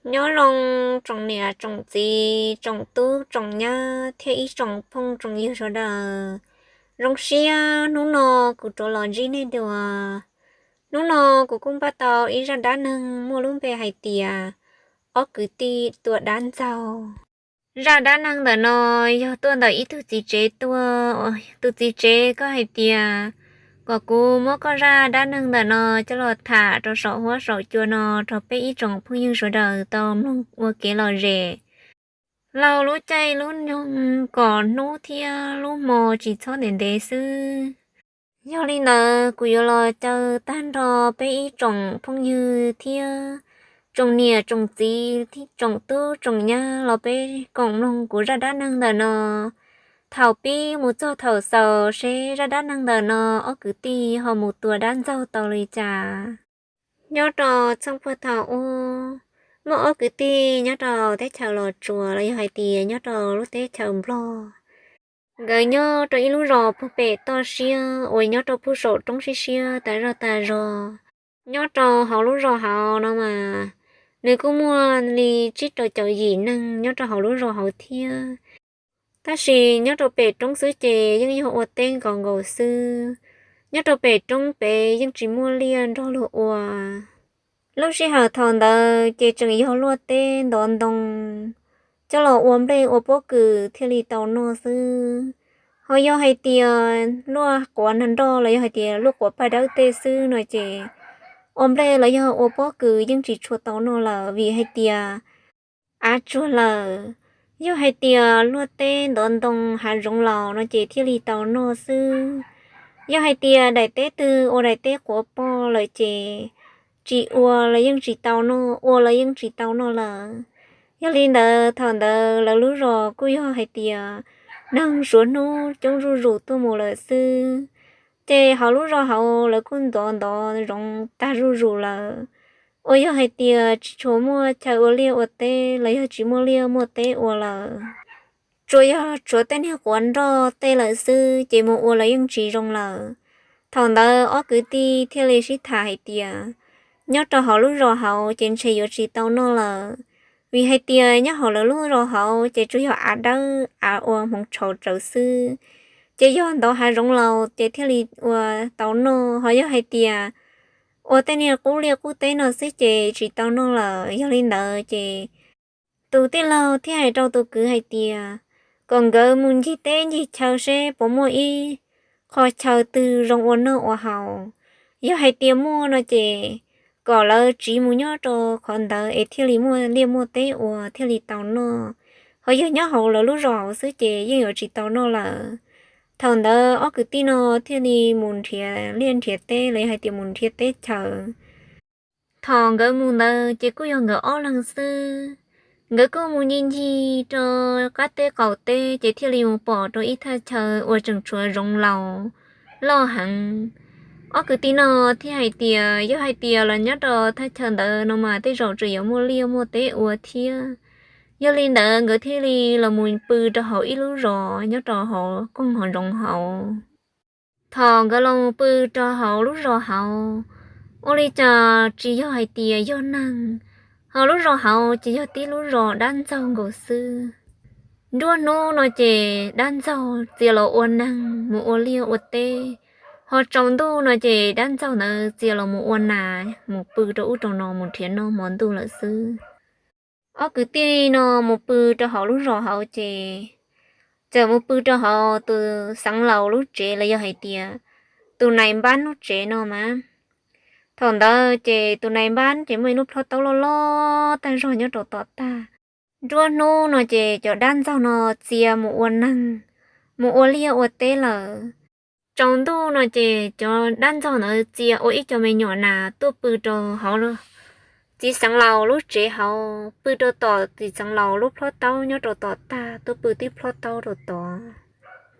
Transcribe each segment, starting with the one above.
Nyob zoo tsoom niam tsoom txiv, tsoom tub tsoom nyab thiab ib tsoom phooj tsoom ywg sawv daws. Zoo siab hnub no kuv rov los ntsib nej dua. Hnub no kuv kuj npaj tau ib zaj dab neeg muaj lub npe hais tias ob kwv tij tua dab ntxaug. Zaj dab neeg ntawm no yog tuaj ntawm ib tug txiv tsev tuaj. Tus txiv tsev koj hais tias kom kuv muab koj zaj dab neeg ntawm no coj los tham rau saum huab saum cua no rau peb ib tsoom phooj ywg sawv daws tau mloog ua kev lom zem. Laug lub caij lub nyoog kom hnub thiab lub hmo tsis txhob ntev ntev xwb. Yog li ntawd kuv yuav los caw tag nrho peb ib tsoom phooj ywg thiab tsoom niam tsoom txiv, tsoom tub tsoom nyab los peb koom mloog kuv zaj dab neeg ntawm no. Thaum pib mus txog thaum xaus seb zaj dab neeg ntawm no ob kwv tij ho mus tua dab ntxaug tau li cas. Nyob rau txheej puag thaum ub, muaj ob kwv tij nyob rau teb chaws Los Tsuas los yog hais tias nyob rau lub teb chaws Nplog. Nkawd nyob rau ib lub zos puag pem toj siab uas nyob rau puag saum roob siab siab tas zog tas zog. Nyob rau hauv lub zos hauv no mas nws kuj muaj li tsib rau caum yim neeg nyob rau hauv lub zos hauv thiab. Tab sis nyob rau pem roob xwb ces yeej yog ua teb nkaus nkaus xwb. Nyob rau pem roob pem yeej tsis muaj liaj nrog luag ua. Lub sij hawm thaum ntawd ces tseem yog luaj teb ntov ntoo coj los ua nplej ua pob kws thiaj li tau noj xwb. Ho yog hais tias luaj quav nroj los yog hais tias luaj quav paj dawb tej xwb no ces ua nplej los yog ua pob kws yeej tsis tshua tau noj lawm vim hais tias av tsuag lawm. Yog hais tias luaj teb ntov ntoo hav zoov laus no ces thiaj li tau noj xwb. Yog hais tias daim teb twg ua daim teb quav poj lawm ces tsis ua los yeej tsis tau noj, ua los yeej tsis tau noj lawm. Yog li ntawd thaum ntawd lawv lub zos kuj yog hais tias neeg suav hnub coob zuj zus tuaj mus lawm xwb. Ces hauv lub zos hauv lawv kuj ntov ntov zoov tag zuj zus lawm, uas yog hais tias tsis tshua muaj chaw ua liaj ua teb los yog tsis muaj liaj muaj teb ua lawm. Tsuas yog tshuav tej niag quav nroj tej lawm xwb ces mus ua los yeej tsis zoo lawm. Thaum ntawd ob kwv tij thiaj li sib tham hais tias nyob rau hauv lub zos hauv ces ntshe yuav tsis tau noj lawm, vim hais tias nyob hauv lawv lub zos hauv ces tsuas yog av dawb av ua hmoov tshauv tsawv xwb. Ces yog ntov hav zoov laus ces thiaj li ua tau noj, ho yog hais tias ua tej niag qub liaj qub teb no xwb ces tsis tau noj lawm. Yog li ntawd ces tus tij laug thiaj hais rau tus kwv hais tias kom nkawd mus ncig teb ncig chaw seb puas muaj ib qho chaw twg zoo ua noj ua haus. Yog hais tias muaj no ces kom lawv tsiv mus nyob rau qhov ntawd es thiaj li muaj liaj muaj teb ua thiaj li tau noj. Ho yog nyob hauv lawv lub zos hauv xwb ces yeej yuav tsis tau noj lawm. Thaum ntawd ob kwv tij no thiaj li mus nrhiav liaj nrhiav teb los yog hais tias mus nrhiav teb chaws. Thaum nkawd mus ntawd ces kuj yog nkawd ob leeg xwb. Nkawd kuj mus ncig ncig rau qab teb qaum teb ces thiaj li mus pom rau ib thaj chaw uas tseem tshuav zoov laus loj heev. Ob kwv tij no thiaj hais tias yog hais tias los nyob rau thaj chaw ntawd no mas tej zaum tseem yuav muaj liaj muaj teb ua thiab. Yog li ntawd nkawd thiaj li los mus pw rau hauv ib lub zos nyob rau hauv koog hav zoov hauv. Thaum nkawd los mus pw rau hauv lub zos hauv, ua li cas tsis yog hais tias yog neeg, hauv lub zos hauv ces yog tib lub zos dab ntxaug nkaus xwb. Nruab hnub no ces dab ntxaug txia los ua neeg mus ua liaj ua teb, ho tsaus ntuj no ces dab ntxaug ntawd txia los mus ua nas mus pw rau ub rau no mus nrhiav noj hmo ntuj lawm xwb. Ob kwv tij no mus pw rau hauv lub zos hauv ces txawm mus pw rau hauv tus xeev laus lub tsev los yog hais tias tus nais npab lub tsev no mas. Thaum ntawd ces tus nais npab ces muaj ib lub plhob taub loj loj tag zog nyob rau tom tag. Nruab hnub no ces cov dab ntxaug no txia mus ua neeg, mus ua liaj ua teb lawm. Tsaus ntuj no ces cov dab ntxaug ntawd txia ua ib co me nyuam nas tuaj pw rau hauv txiv xeev laus lub tsev hauv, pw rau tom txiv xeev laus lub plhob taub nyob rau tom tag, tuaj pw tib plhob taub rau tod.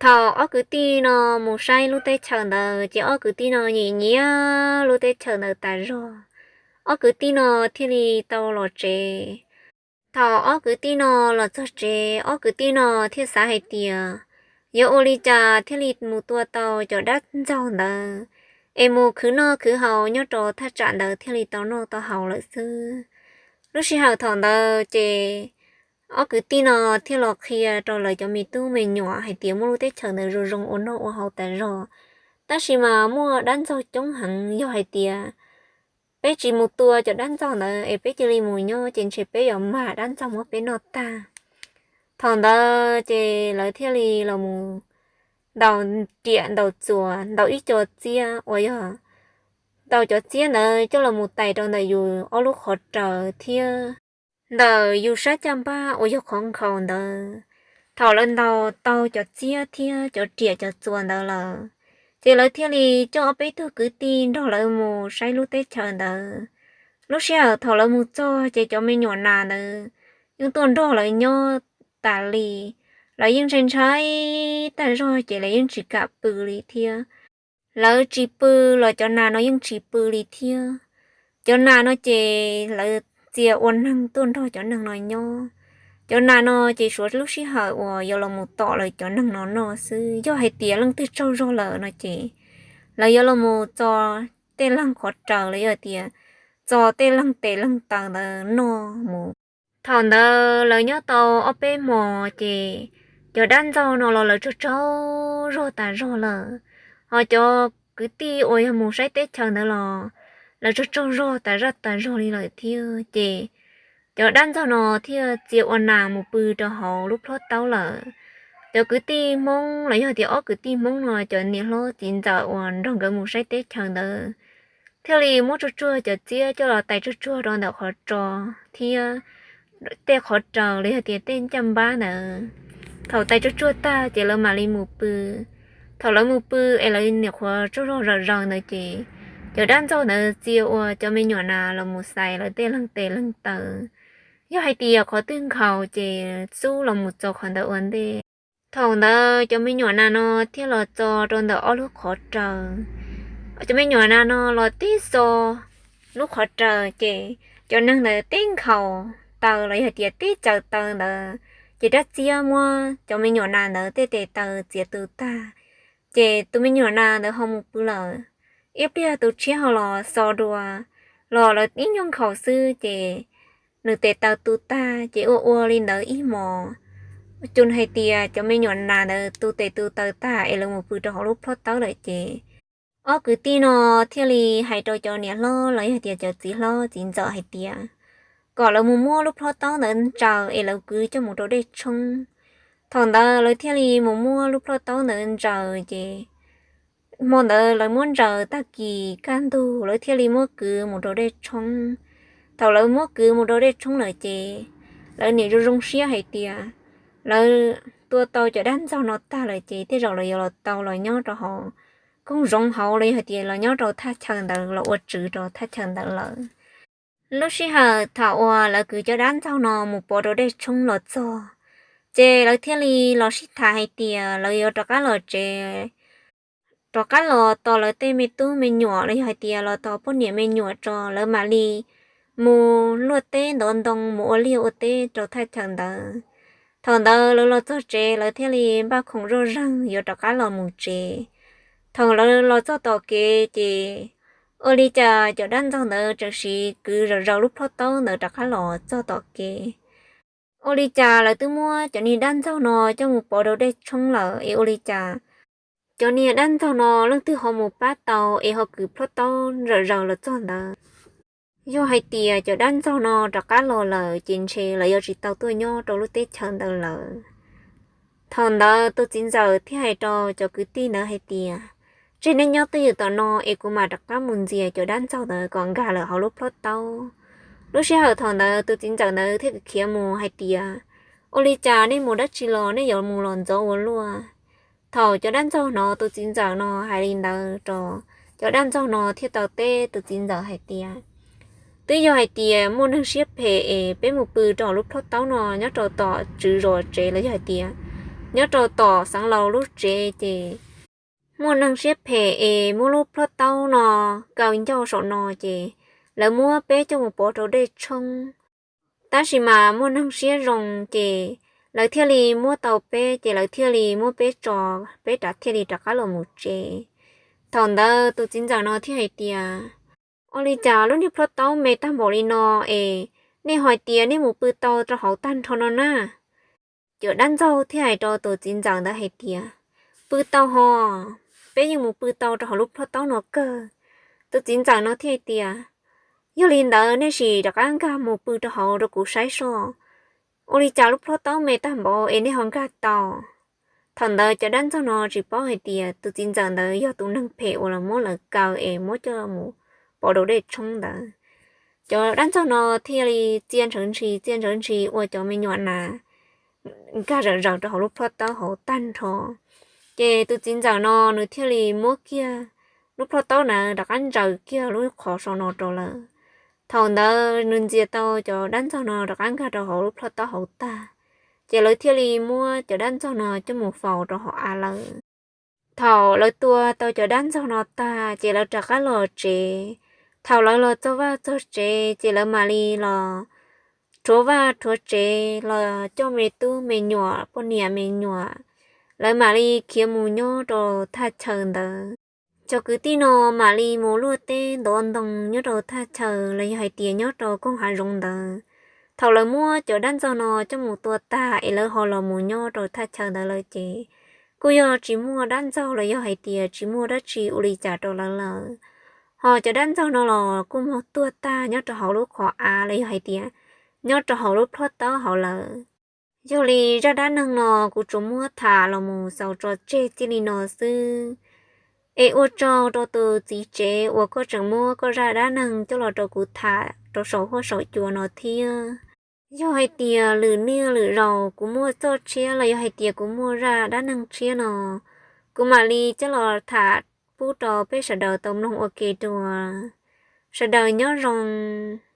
Thaum ob kwv tij no mus saib lub teb chaws ntawd ces ob kwv tij no nyiam nyiam lub teb chaws ntawd tas zog, ob kwv tij no thiaj li tau los tsev. Thaum ob kwv tij no los txog tsev, ob kwv tij no thiaj xav hais tias yuav ua li cas thiaj li mus tua tau cov dab ntxaug ntawd es mus khwv noj khwv haus nyob rau thaj tsam ntawd thiaj li tau noj tau haus lawm xwb. Lub sij hawm thaum ntawd ces ob kwv tij no thiaj los qhia rau lawv cov me tub me nyuam hais tias muaj lub teb chaws ntawd zoo zoo ua noj ua haus tas zog, tab sis mas muaj dab ntxaug coob heev, yog hais tias peb tsis mus tua cov dab ntxaug ntawd es peb cia li mus nyob ces ntshe peb yuav mag dab ntxaug muab peb noj tag. Thaum ntawd ces lawv thiaj li los mus ntaus riam ntaus txuas ntaus ib co txiab uas yog ntaus cov txiab ntawd coj los mus tais rau ntawm yus ob lub qhov raws thiab ntawm yus sab caj npab uas yog qhov nkhaus ntawd. Thaum lawv ntaus tau cov txiab thiab cov riam cov txuas ntawd lawm, ces lawv thiaj li coj ob peb tug kwv tij nrog lawv mus saib lub teb chaws ntawd. Lub sij hawm thaum lawv mus txog ces cov me nyuam nas ntawd yeej tuaj nrog lawv nyob tas li, lawv yeej ntshai ntshai tag zog ces lawv yeej tsis kam pw li thiab. Lawv tsis pw los cov nas no yeej tsis pw li thiab. Cov nas no ces lawv txia ua neeg tuaj nrog cov neeg no nyob. Cov nas no ces suav lub sij hawm uas yuav los mus tom lawv cov neeg no noj xwb, yog hais tias leej twg tsaug zog lawm no ces lawv yuav los mus txo tej leeg qhov raws los yog tias txo tej leeg tes leeg taw ntawd noj mus. Thaum ntawd lawv nyob tau ob peb hmos ces cov dab ntxaug no los lawv tsaug tsaug zog tas zog lawm, ho cov kwv tij uas yog mus saib teb chaws ntawd los lawv tsaug tsaug zog tas zaj tas zog li lawm thiab. Ces cov dab ntxaug no thiaj txia ua nas mus pw rau hauv lub plhob taub lawm. Cov kwv tij Hmoob los yog tias ob kwv tij Hmoob no cov niam hlob txiv ntxawm uas nrog nkawd mus saib teb chaws ntawd thiaj li muab tsuag tsuag cov txiab coj los tais tsuag tsuag rau ntawm qhov ro thiab tej qhov raws los yog tias tej ncaj npab ntawd. Thaum tais tsuag tsuag tag ces lawv mam li mus pw. Thaum lawv mus pw es lawv nyuam qhuav tsaug zog zom zaws ntawd ces cov dab ntxaug ntawd txia ua cov me nyuam nas los mus xais lawv tej leeg tes leeg taw. Yog hais tias qhov twg nkhaus ces xub los mus txo qhov ntawd ua ntej. Thaum ntawd cov me nyuam nas no thiaj los txo rau ntawm ob lub qhov raws. Cov me nyuam nas no los tib txo lub qhov raws ces cov neeg ntawd tib nkhaus taw los yog tias tib caws taw ntawd, ces dab txiab muab cov me nyuam nas ntawd tej tes taw txiav tu tag, ces tus me nyuam nas ntawd ho mus pw lawm. Ib pliag tus tshiab ho los xo dua, los lawv ib nyuag nkhaus xwb ces nws tes taw tu tag, ces ua ua li ntawd ib hmos. Cus hais tias cov me nyuam nas ntawd tu tes tu taw tag es lawv mus pw rau hauv lub plhob taub lawm ces ob kwv tij no thiaj li hais rau cov niam hlob los yog tias cov txiv hlob txiv ntxawm hais tias kom lawv mus muab lub plhob taub ntawd ntsaws es lawv kwv coj mus rau dej tshoob. Thaum ntawd lawv thiaj li mus muab lub plhob taub ntawd ntsaws ces hmo ntawd lawv muab ntsaws tag kis kaj ntug lawv thiaj li muab kwv mus rau dej tshoob. Thaum lawv muab kwv mus rau dej tshoob lawm ces lawv niam zoo zoo siab hais tias lawv tua tau cov dab ntxaug no tag lawm ces tej zaum lawv yuav los tau los nyob rau hauv koog zoov hauv los yog hais tias los nyob rau thaj chaw ntawd los ua tswv rau thaj chaw ntawd lawm. Lub sij hawm thaum uas lawv kwv cov dab ntxaug no mus pov rau dej tshoob los txog, ces lawv thiaj li los sib tham hais tias lawv yuav rov qab los tsev, rov qab los tos lawv tej me tub me nyuam los yog hais tias los tos poj niam me nyuam tso lawv mam li mus luaj teb ntov ntoo mus ua liaj ua teb rau thaj chaw ntawd. Thaum ntawd lawv los txog tsev lawv thiaj li npaj khoom zoj zeeg yuav rov qab los mus tsev. Thaum lawv los txog tom kev ces ua li cas cov dab ntxaug ntawd tseem siv kwv zom zaws lub plhob taub ntawd rov qab los txog tom kev. Ua li cas lawv twb muab cov niag dab ntxaug no coj mus pov rau dej tshoob lawm es ua li cas cov niag dab ntxaug no leej twg ho mus pab tau es ho kwv plhob taub zom zaws los txog ntawd. Yog hais tias cov dab ntxaug no rov qab los lawm ces ntshe lawv yuav tsis tau tuaj nyob rau lub teb chaws ntawd lawm. Thaum ntawd tus txiv ntxawm thiaj hais rau cov kwv tij ntawd hais tias, tseg nej nyob twj ywm tom no es kuv mam rov qab mus ntxias cov dab ntxaug ntawd kom nkag lawm hauv lub plhob taub. Lub sij hawm thaum ntawd tus txiv ntxawm ntawd thiaj khiav mus hais tias, ua li cas nej mus dab tsi los nej yuav mus los ntxov ua luaj? Thaum cov dab ntxaug hnov tus txiv ntxawm no hais li ntawd rau, cov dab ntxaug no thiaj tau teb tus txiv ntxawm hais tias, twb yog hais tias muaj neeg siab phem es peb mus pw rau lub plhob taub no nyob rau tom tswv zos tsev los yog hais tias nyob rau tom xeev laus lub tsev ces muaj neeg siab phem es muab lub plhob taub no kaw ncauj saum no ces lawv muab peb coj mus pov rau dej tshoob. Tab sis mas muaj neeg siab zoo ces lawv thiaj li muab tau peb ces lawv thiaj li muab peb tso, peb rov thiaj li rov qab los mus tsev. Thaum ntawd tus txiv ntxawm no thiaj hais tias, ua li cas lub niag plhob taub me tag npaum li no es Nej hais tias nej mus pw tau rau hauv tag nrho no na. Cov dab ntxaug thiaj hais rau tus txiv ntxawm ntawd hais tias, Pw tau hos, peb yeej mus pw tau rau hauv lub plhob taub no kawg. Tus txiv ntxawm no thiaj hais tias, Yog li ntawd nej sim rov qab nkag mus pw rau hauv rau kuv saib soj, ua li cas lub plhob taub me tag npaum es nej ho nkag tau. Thaum ntawd cov dab ntxaug no tsis paub hais tias tus txiv ntxawm ntawd yog tus neeg phem uas lawv muab lawv kaw es muab coj mus pov rau dej tshoob ntawd. Cov dab ntxaug no thiaj li txia ntshawv ntshis txia ntshawv ntshis ua cov me nyuam na nkag zawm zaws rau hauv lub plhob taub hauv tag nrho. Ces tus txiv ntxawm no nws thiaj li muab kiag lub plhob taub na rov qab ntsaws kiag lub qhov sau no rau lawm. Thaum ntawd nws ntxias tau cov dab ntxaug no rov qab nkag rau hauv lub plhob taub hauv tag, ces lawv thiaj li muab cov dab ntxaug no coj mus faus rau hauv av lawm. Thaum lawv tua tau cov dab ntxaug no tag ces lawv rov qab los tsev. Thaum lawv los txog vaj txog tsev ces lawv mam li los rhuav vaj rhuav tsev los coj me tub me nyuam poj niam me nyuam, lawv mam li khiav mus nyob rau thaj chaw ntawd. Cov kwv tij no mam li mus luaj teb ntov ntoo nyob rau thaj chaw los yog hais tias nyob rau koog hav zoov ntawd. Thaum lawv muab cov dab ntxaug no coj mus tua tag es lawv ho los mus nyob rau thaj chaw ntawd lawm ces kuj yog tsis muaj dab ntxaug los yog hais tias tsis muaj dab tsi ua li cas rau lawv lawm. Ho cov dab ntxaug no los kuj mus tuag tag nyob rau hauv lub qhov av los yog hais tias nyob rau hauv lub plhob taub hauv lawm. Yog li zaj dab neeg no kuv tsuas muab tham los mus xaus tso tseg txij li no xwb. Es ua tsaug rau tus txiv tsev uas koj tseem muab koj zaj dab neeg coj los rau kuv tham rau saum huab saum cua no thiab. Yog hais tias lwm niaj lwm zaus kuv muaj txoj tshiab los yog hais tias kuv muaj zaj dab neeg tshiab no, kuv mam li coj los tham pub rau peb sawv daws tau mloog ua ke dua. Sawv daws nyob zoo.